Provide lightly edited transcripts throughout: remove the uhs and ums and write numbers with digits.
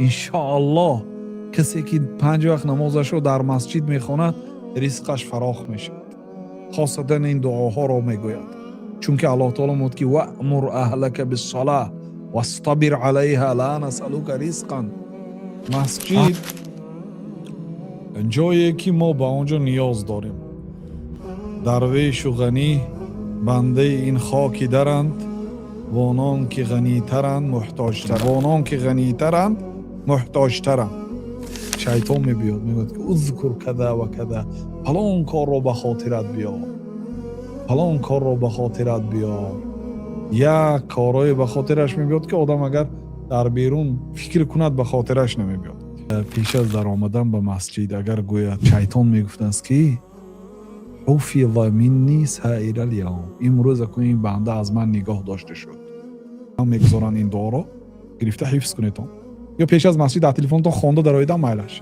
Иншоаллоҳ, касе ки панҷ вақт намозашро дар масҷид мехонад, ризқаш фарох мешавад. Хосатан ин дуоҳоро мегӯяд, чунки Аллоҳ таоло мегӯяд ки وأمر أهلك بالصلاة واصطبر عليها لا نسألك رزقا. Масҷид ҷое ки мо ба он ҷо ниёз дорем. Дарвешу ғанӣ бандаи ин хоки даранд, вонон ки ғанитаранд муҳтоҷтар, вонон ки ғанитаранд муҳтоҷтаранд. Шайтон мебиёд, мегӯяд ки اذكر كذا وكذا, фалон корро ба хотират биёр, фалон корро ба хотират биёр. Як корҳое ба хотираш мебиёд, ки одам агар дар берун фикр кунад, ба хотираш намебиёд. Пеш аз даромадан ба масҷид агар гӯяд, шайтон мегуфтааст ки حفظ مني سائر اليوم, имрӯз акун ин банда аз ман нигоҳ дошта шуд. Мегузоранд, ин дуоро гирифта ҳифз кунедон ё пеш аз масҷид аз телефонтон хонда дароидан майлаш.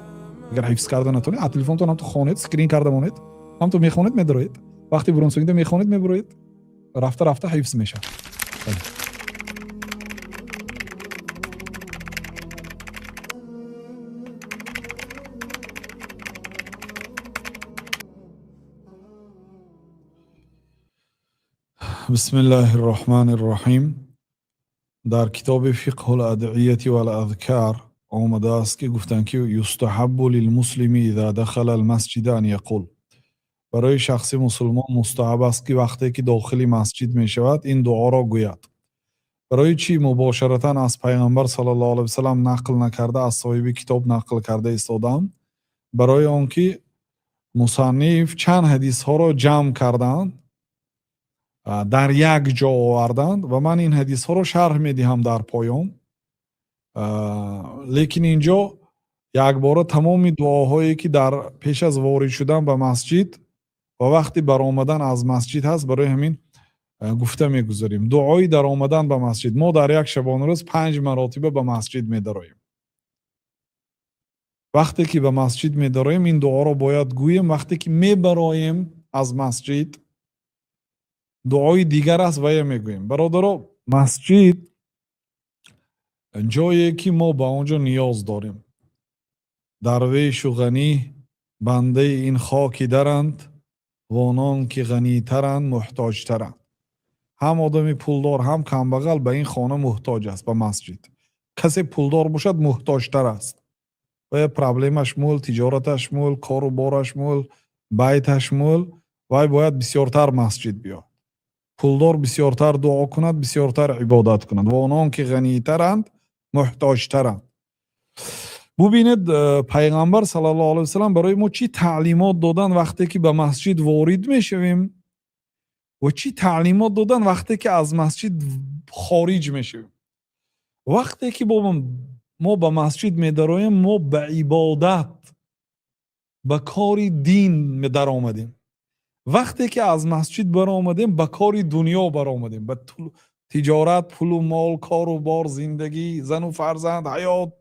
Агар ҳифз карда натонед, аз телефонтон ҳамто хонед, скрин карда монед, ҳамто мехонед, медароед. Вақти бурунсонида мехонед, мебуроед, рафта рафта ҳифз мешавад. بسم الله الرحمن الرحيم. Дар китоби فقه الأدعية والأذكار омадааст, ки гуфтанд ки يستحب للمسلم إذا دخل المسجد أن يقول. Барои шахси мусулмон мустаҳаб аст, ки вақте ки дохили масҷид мешавад, ин дуоро гӯяд. Барои чӣ мубошаратан аз Пайғамбар صلى الله عليه وسلم нақл накарда, аз соҳиби китоб нақл карда истодаам? Барои он ки мусанниф чанд ҳадисҳоро ҷамъ карданд, дар як ҷо оварданд ва ман ин ҳадисҳоро шарҳ медиҳам дар поён. Лекин ин ҷо якбора тамоми дуоҳое ки дар пеш аз ворид шудан ба масҷид ва вақти баромадан аз масҷид ҳаст, барои ҳамин гуфта мегузарем. Дуои даромадан ба масҷид. Мо дар як шабонарӯз панҷ маротиба ба масҷид медароем. Вақте ки ба масҷид медароем, ин дуоро бояд гӯем. Вақте ки мебароем аз масҷид, дуои дигар аст, вая мегӯем. Бародаро, масҷид ҷое ки мо ба он ҷо ниёз дорем. Дарвешу ғанӣ бандаи ин хоки даранд, вонон ки ғанитаранд муҳтоҷтаранд. Ҳам одами пулдор, ҳам камбағал ба ин хона муҳтоҷ аст, ба масҷид. Касе пулдор бошад, муҳтоҷтар аст вая, проблемаш мул, тиҷораташ мул, кору бораш мул, байташ мул, вай бояд бисёртар масҷид биёд. Пулдор бисёртар дуо кунад, бисёртар ибодат кунад. Ва онон ки ғанитаранд муҳтоҷтаранд. Бубинед, Пайғамбар صلى الله عليه وسلم барои мо чӣ таълимот доданд, вақте ки ба масҷид ворид мешавем, ва чӣ таълимот доданд, вақте ки аз масҷид хориҷ мешавем. Вақте ки мо ба масҷид медароем, мо ба ибодат, ба кори дин даромадем. Вақте ки аз масҷид баромадем, ба кори дунё баромадем, ба тиҷорат, пулу мол, кору бор, зиндагӣ, зану фарзанд, ҳаёт.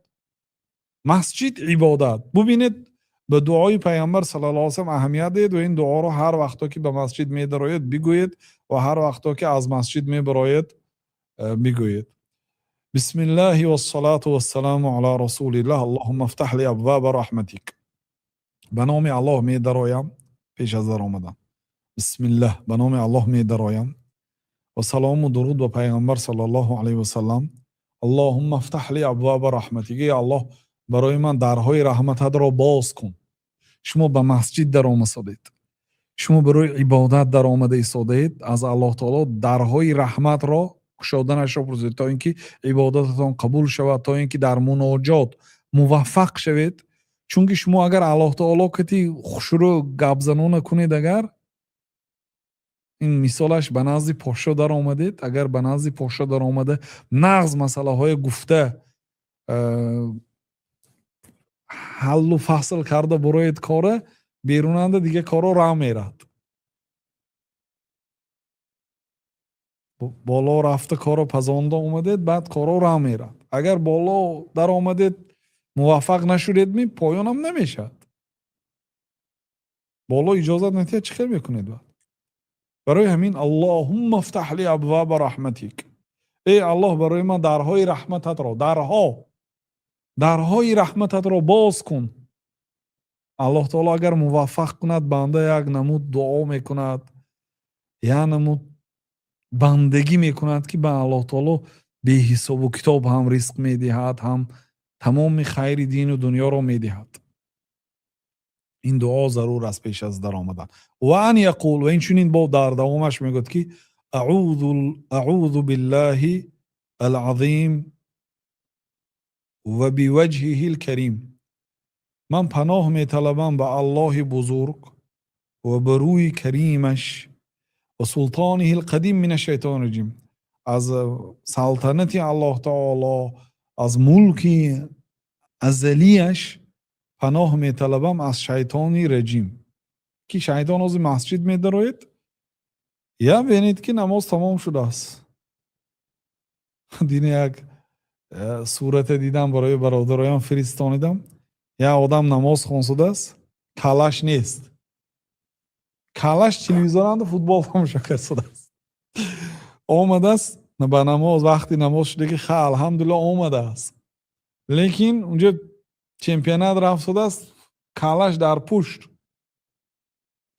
Масҷид ибодат. Бубинед, ба дуои Пайғамбар صلى الله عليه وسلم аҳамият диҳед ва ин дуоро ҳар вақто ки ба масҷид медароед бигӯед ва ҳар вақто ки аз масҷид мебароед бигӯед. بسم الله والصلاة والسلام على رسول الله. اللهم افتح لي أبواب رحمتك. Ба номи Аллоҳ медароям. Пеш аз даромадан бисмиллаҳ, ба номи Аллоҳ медароям ва салому дуруд ба Пайғамбар صلى الله عليه وسلم. اللهم افتح لي أبواب رحمتك. Эй Аллоҳ, барои ман дарҳои раҳмататро боз кун. Шумо ба масҷид даромасодед, шумо барои ибодат даромада истодаед. Аз Аллоҳ таоло дарҳои раҳматро кушоданашро пурсед, то ин ки ибодататон қабул шавад, то ин ки дар муноҷот муваффақ шавед. Чунки шумо агар Аллоҳ таоло кати хушрӯ гапзанона кунед, агар ин мисолаш ба назди подшо даромадед, агар ба назди подшо даромада, нағз масъалаҳое гуфта, ҳаллу фасл карда буроед, кора берунанда дига коро раҳ мерад. Боло рафта, коро пазонда омадед, баъд коро раҳ мерад. Агар боло даромадед, муваффақ нашудедми, поёнам намешавад. Боло иҷозат натиҳад, чӣ хел мекунед баъд? Барои ҳамин اللهم افتح لي أبواب رحمتك. Эй Аллоҳ, барои ман дарҳои раҳмататро, дарҳо. Дарҳои раҳмататро боз кун. Аллоҳ таоло агар муваффақ кунад, банда як намуд дуо мекунад, як намуд бандагӣ мекунад, ки ба Аллоҳ таоло беҳисобу китоб ҳам ризқ медиҳад, ҳам тамоми хайри дину дунёро медиҳад. Ин дуо зарур аст пеш аз даромадан. Ва ан яқул, ва инчунин бо дар давомаш мегӯяд, ки аъузу биллаҳи алазим ва биваҷҳиҳи лкарим, ман паноҳ металабам ба Аллоҳи бузург ва ба рӯи каримаш, ва султониҳи лқадим, мин ашшайтони раҷим, аз салтанати Аллоҳ таоло, аз мулки азалияш паноҳ металабам аз шайтони раҷим. Ки шайтон ҳозир масҷид медароед, я бинед, ки намоз тамом шудааст. Дини як сурате дидам, барои бародароям фиристонидам. Як одам намоз хонсудааст, калаш нест, калаш телевизоранда футбол тамошо кардааст. Омадааст ба намоз, вақти намоз шуда ки, ха, алҳамдулилла, омадааст, лекин унҷо чемпионат рафтудааст, калаш дар пушт,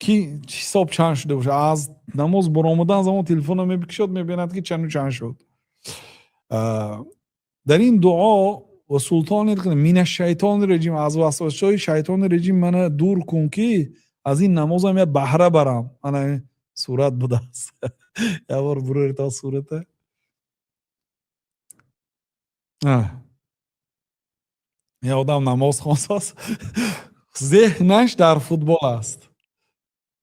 ки ҳисоб чанд шуда бошад. Аз намоз баромадан замон телефонро мебикшод, мебинад, ки чанду чанд шуд. Дар ин дуо ва султони мин ашшайтони раҷим, аз васвасаҳои шайтони раҷим мана дур кун, ки аз ин намозам як баҳра барам. Ана сурат будааст, як бор буроред то сурата. Як одам намоз хонсааст, зеҳнаш дар футбол аст.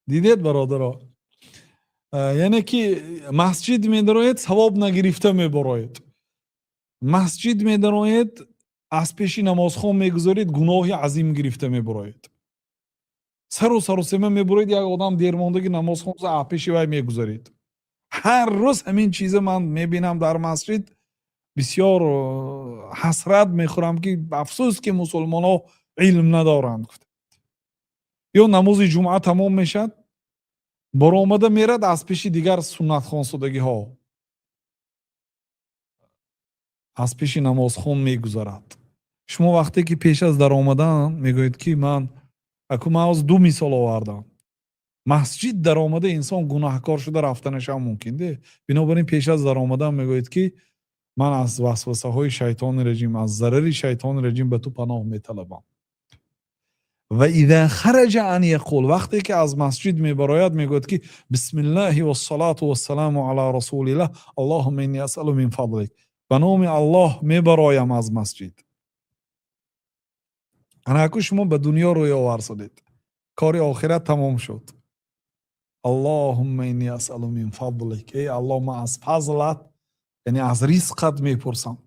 Дидед, бародаро? Яъне ки масҷид медароед, савоб нагирифта мебароед. Масҷид медароед, аз пеши намозхон мегузоред, гуноҳи азим гирифта мебароед. Сару сарусема мебуроед, як одам дермондаги намоз хонса, аз пеши вай мегузаред. Ҳар рӯз ҳамин чиза ман мебинам дар масҷид. Бисёр ҳасрат мехӯрам, ки афсӯс, ки мусулмонҳо илм надоранд. Ё намози ҷумъа тамом мешавад, баромада мерад аз пеши дигар суннатхонсудагиҳо, аз пеши намозхон мегузарад. Шумо вақте ки пеш аз даромадан мегӯед, ки ман аку, ман ҳоз ду мисол овардам. Масҷид даромада инсон гунаҳкор шуда рафтанашам мумкин де. Бинобар ин пеш аз даромадан мегӯед, ки ман аз васвасаҳои шайтони раҷим, аз зарари шайтони раҷим ба ту паноҳ металабам. Ва иза хараҷа ан яқул, вақте ки аз масҷид мебарояд, мегӯяд, ки бисмиллаҳи вассалату вассаламу ала расулиллаҳ, аллоҳумма инни асалу мин фадлик, ба номи Аллоҳ мебароям аз масҷид. Анаку шумо ба дунё рӯй оварсудед, кори охират тамом шуд. Аллоҳумма инни асалу мин фадлик, эй Аллоҳ, ман аз фазлат, яъне аз ризқат мепурсам,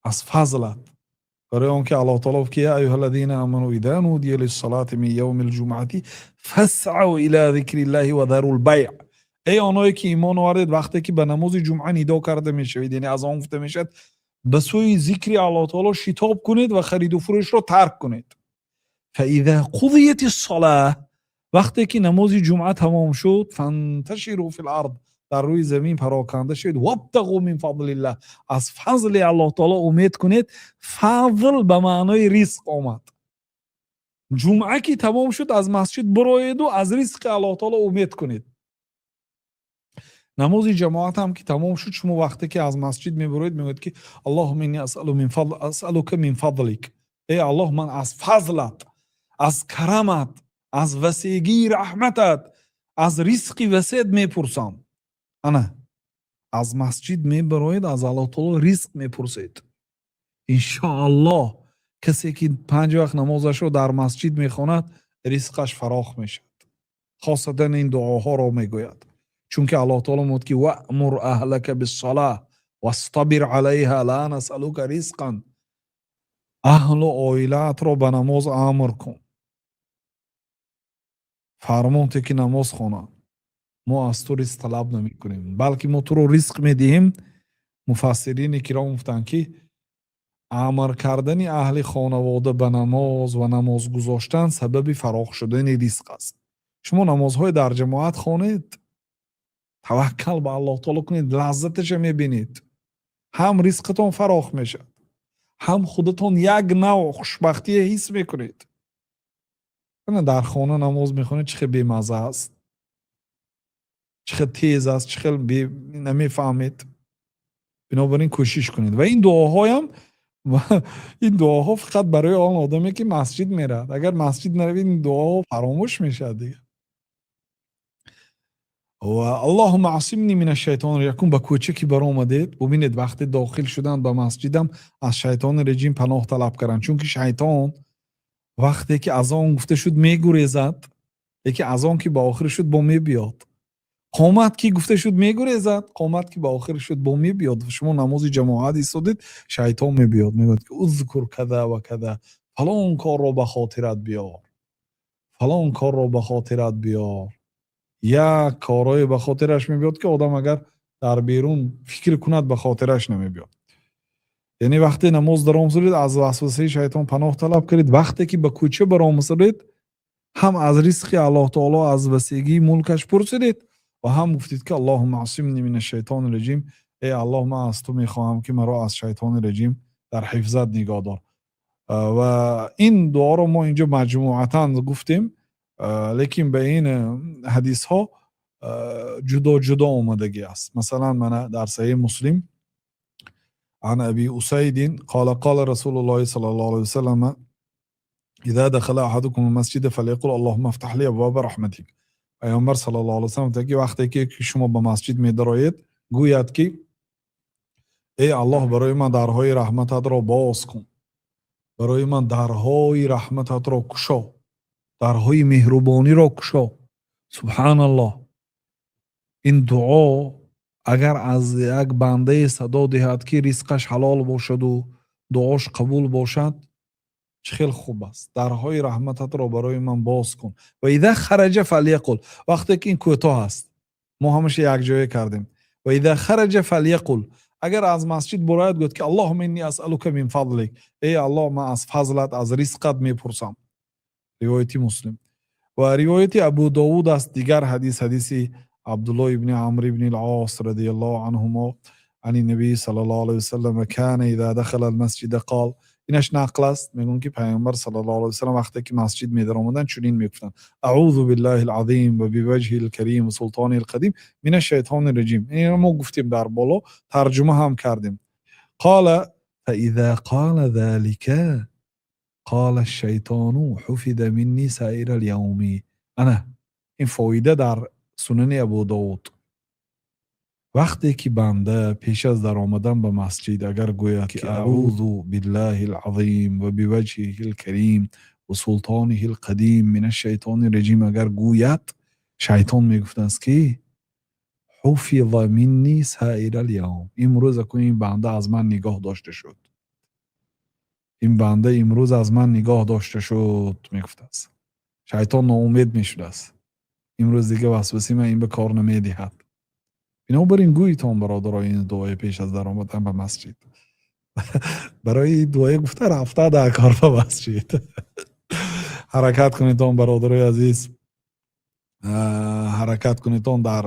аз фазлат. Барои он ки Аллоҳ таоло гуфт, ки я аюҳа аллазина аману иза нудия лиссалати мин явми лҷумъати фасъау ила зикриллаҳи ва дарул байъ. Эй оное ки имон овардед, вақте ки ба намози ҷумъа нидо карда мешавед, яъне азон гуфта мешавад, ба сӯи зикри Аллоҳ таоло шитоб кунед ва хариду фурӯшро тарк кунед. Фаиза қузият ссалаҳ, вақте ки намози ҷумъа тамом шуд, фанташиру фил ард, дар рӯи замин пароканда шавед, вабтағу мин фадлиллаҳ, аз фазли Аллоҳ таоло умед кунед. Фазл ба маънои ризқ омад. Ҷумъа ки тамом шуд, аз масҷид бироеду аз ризқи Аллоҳ таоло умед кунед. Намози ҷамоат ҳам ки тамом шуд, шумо вақте ки аз масҷид мебуроед, мегӯед, ки аллоҳума инни асалука мин фадлик, эй Аллоҳ, ман аз фазлат, аз карамат, аз васеъгии раҳматат, аз ризқи васеът мепурсам. Ана аз масҷид мебароед, аз Аллоҳ таоло ризқ мепурсед. Иншоаллоҳ, касе ки панҷ вақт намозашро дар масҷид мехонад, ризқаш фарох мешавад. Хосатан ин дуоҳоро мегӯяд, чунки Аллоҳ таоло мегӯяд, ки ваъмур аҳлака биссалаҳ вастабир алайҳа ла насалука ризқан, аҳлу оилаатро ба намоз амр кун, фармон те, ки намоз хонанд, мо аз ту ризқ талаб намекунем, балки мо туро ризқ медиҳем. Муфассирини киром гуфтанд, ки амр кардани аҳли хонавода ба намоз ва намоз гузоштан сабаби фарох шудани ризқ аст. Шумо намозҳои дар ҷамоат хонед, таваккал ба Аллоҳ таоло кунед, лаззаташа мебинед. Ҳам ризқатон фарох мешавад, ҳам худатон як навъ хушбахтие ҳис мекунед. Дар хона намоз мехонед, чӣ хел бемазза аст, чӣ хел тез аст, чӣ хел намефаҳмед. Бинобар ин кӯшиш кунед. Ва ин дуоҳоям, ин дуоҳо фақат барои он одаме, ки масҷид меравад. Агар масҷид наравед, ин дуоҳо фаромӯш мешавад дигар. Ва اللهم اعصمني من الشيطان. Якум ба кӯча ки баромадед, бубинед, вақте дохил шудан ба масҷидам, аз шайтони реҷим паноҳ талаб карданд, чунки шайтон вақте ки азон гуфта шуд, мегурезад, лекин азон ки ба охир шуд, бо мебиёд. Қомат ки гуфта шуд, мегурезад, қомат ки ба охир шуд, бо мебиёд. Шумо намози ҷамоат истодед, шайтон мебиёд, мегӯяд ки اذكر كذا وكذا, фалон корро ба хотират биёр, фалон корро ба хотират биёр. Як корҳое ба хотираш мебиёд, ки одам агар дар берун фикр кунад, ба хотираш намебиёд. Яъне вақте намоз даромсуред, аз васвасаи шайтон паноҳ талаб кунед. Вақте ки ба кӯча баромасуред, ҳам аз ризқи Аллоҳ таоло, аз васеъгии мулкаш пурсидед ва ҳам гуфтед, ки اللهم اعصمني من الشيطان الرجيم, эй Аллоҳ, ман аз ту мехоҳам, ки маро аз шайтони реҷим дар ҳифзат нигоҳ дор. Ва ин дуоро мо инҷо маҷмӯатан гуфтем, лекин ба ин ҳадисҳо ҷудо ҷудо омадагӣ аст. Масалан, мана дар Саҳеҳи Муслим عن أبي أسيد قال قال رسول الله صلى الله عليه وسلم: إذا دخل أحدكم المسجد فليقل اللهم افتح لي أبواب رحمتك. Пайғамбар саллаллоҳу алайҳи васаллам гуфтанд, ки вақте ки шумо ба масҷид медароед, гӯяд, ки эй Аллоҳ, барои ман дарҳои раҳмататро боз кун, барои ман дарҳои раҳмататро кушо, дарҳои меҳрубониро кушо. Субҳаналлоҳ, ин дуо агар аз як бандае садо диҳад, ки ризқаш ҳалол бошаду дуош қабул бошад, чӣ хел хуб аст. Дарҳои раҳмататро барои ман боз кун. وإذا خرج فليقل. Вақте ки ин кӯтоҳ аст, мо ҳамаша якҷоя кардем. وإذا خرج فليقل, агар аз масҷид бурояд, гӯяд, ки اللهم إني أسألك من فضلك, эй Аллоҳ, ман аз фазлат, аз ризқат мепурсам. Ривояти Муслим. Ва ривояти Абу Довуд аст, дигар ҳадис, ҳадиси Абдуллоҳ ибни Амр ибни Ос رضي الله عنهما عن النبي صلى الله عليه وسلم كان إذا دخل المسجد قال. Инаш нақл аст, мегӯянд, ки Пайғамбар саллаллоҳу алайҳи васаллам вақте ки масҷид медаромаданд, чунин мегуфтанд: أعوذ بالله العظيم وبوجهه الكريم وسلطانه القديم من الشيطان الرجيم. Инро мо гуфтем дар боло, тарҷума ҳам кардем. قال فإذا قال ذلك قال الشيطان حفظ مني سائر اليوم. Ана ин фоида дар Сунани Абу Довуд. Вақте ки банда пеш аз даромадан ба масҷид агар гӯяд, ки أعوذ بالله العظيم وبوجهه الكريم وسلطانه القديم من الشيطان الرجيم агар гӯяд, шайтон мегуфтааст, ки حفظ مني سائر اليوم, имрӯз акун ин банда аз ман нигоҳ дошта шуд, ин банда имрӯз аз ман нигоҳ дошта шуд, мегуфтааст. Шайтон ноумед мешудааст: имрӯз дига васвасаи ман ин ба кор намедиҳад. Бинобар ин гӯйтон, бародаро, ин дуои пеш аз даромадан ба масҷид. Барои дуое гуфта рафта дар кор ба масҷид ҳаракат кунедон, бародарои азиз, ҳаракат кунедон, дар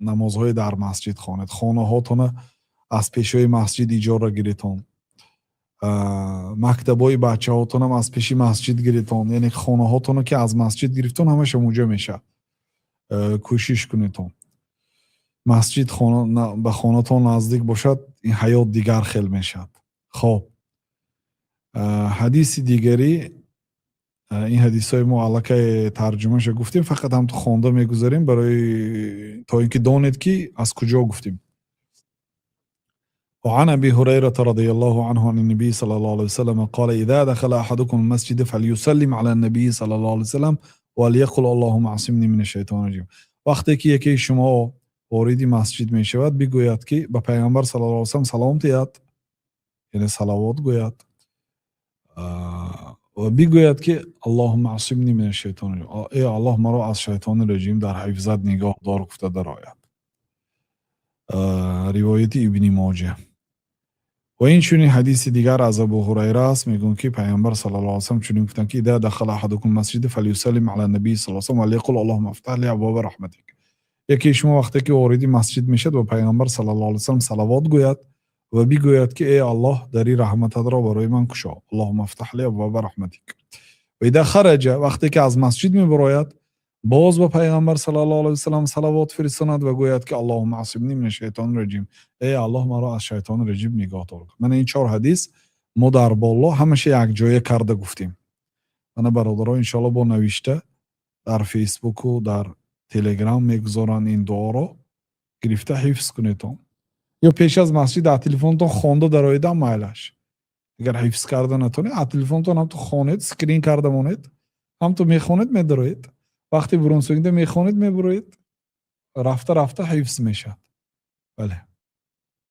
намозҳои дар масҷид хонед, хонаҳотона аз пешои масҷид иҷора гиритон, мактабҳои бачаҳотонам аз пеши масҷид гиритон, яъне хонаҳотоно ки аз масҷид гирифтон, ҳамаша муҷа мешавад. Кӯшиш кунедон, масҷид ба хонатон наздик бошад, ин ҳаёт дигар хел мешавад. Хоб, ҳадиси дигарӣ. Ин ҳадисҳои мо аллакай тарҷумаша гуфтем, фақат ҳамту хонда мегузарем, барои то ин ки донед, ки аз куҷо гуфтем. وعن أبي هريرة رضي الله عنه عن النبي صلى الله عليه وسلم قال: إذا دخل أحدكم المسجد فليسلم على النبي صلى الله عليه وسلم وليقل اللهم اعصمني من الشيطان الرجيم. Вақте ки яке шумо вориди масҷид мешавад, бигӯяд, ки ба Пайғамбар саллаллоҳу алайҳи васаллам салом диҳад, яъне салавот гӯяд ва бигӯяд, ки اللهم اعصمني من الشيطان, эй Аллоҳ, маро аз шайтони реҷим дар ҳифзат нигоҳ дор, гуфта дарояд. Ривояти Ибни Моҷа. Ва инчунин ҳадиси дигар аз Абу Ҳурайра аст, мегӯянд, ки Пайғамбар саллаллоҳу алайҳи васаллам чунин гуфтанд, ки إذا دخل أحدكم المسجد فليسلم على النبي صلى الله عليه وسلم وليقل اللهم افتح لي أبواب رحمتك. Яке шумо вақте ки вориди масҷид мешавад, ба Пайғамбар саллаллоҳу алайҳи васаллам салавот гӯяд. Ва бигӯяд, ки эй Аллоҳ, дари раҳмататро барои ман кушо. اللهم افتح لي أبواب رحمتك. و إذا خرج, вақте ки аз масҷид мебарояд, боз ба Пайғамбар صلى الله عليه وسلم салавот фиристонад ва гӯяд, ки اللهم اعصمني من الشيطان الرجيم, эй Аллоҳ, маро аз шайтони раҷим нигоҳ дор. Мана ин чор ҳадис мо дар боло ҳамаша якҷоя карда гуфтем. Мана, бародаро, иншоалло, бо навишта дар Фейсбуку дар Телеграм мегузоранд. Ин дуоро гирифта ҳифз кунедон ё пеш аз масҷид аз телефонтон хонда дароедам, майлаш. Агар ҳифз карда натонед, аз телефонтон ҳамту хонед, скрин карда монед, ҳамту мехонед, медароед. Вақте бурунсӯгида мехонед, мебуроед, рафта рафта ҳифз мешавад. Бале.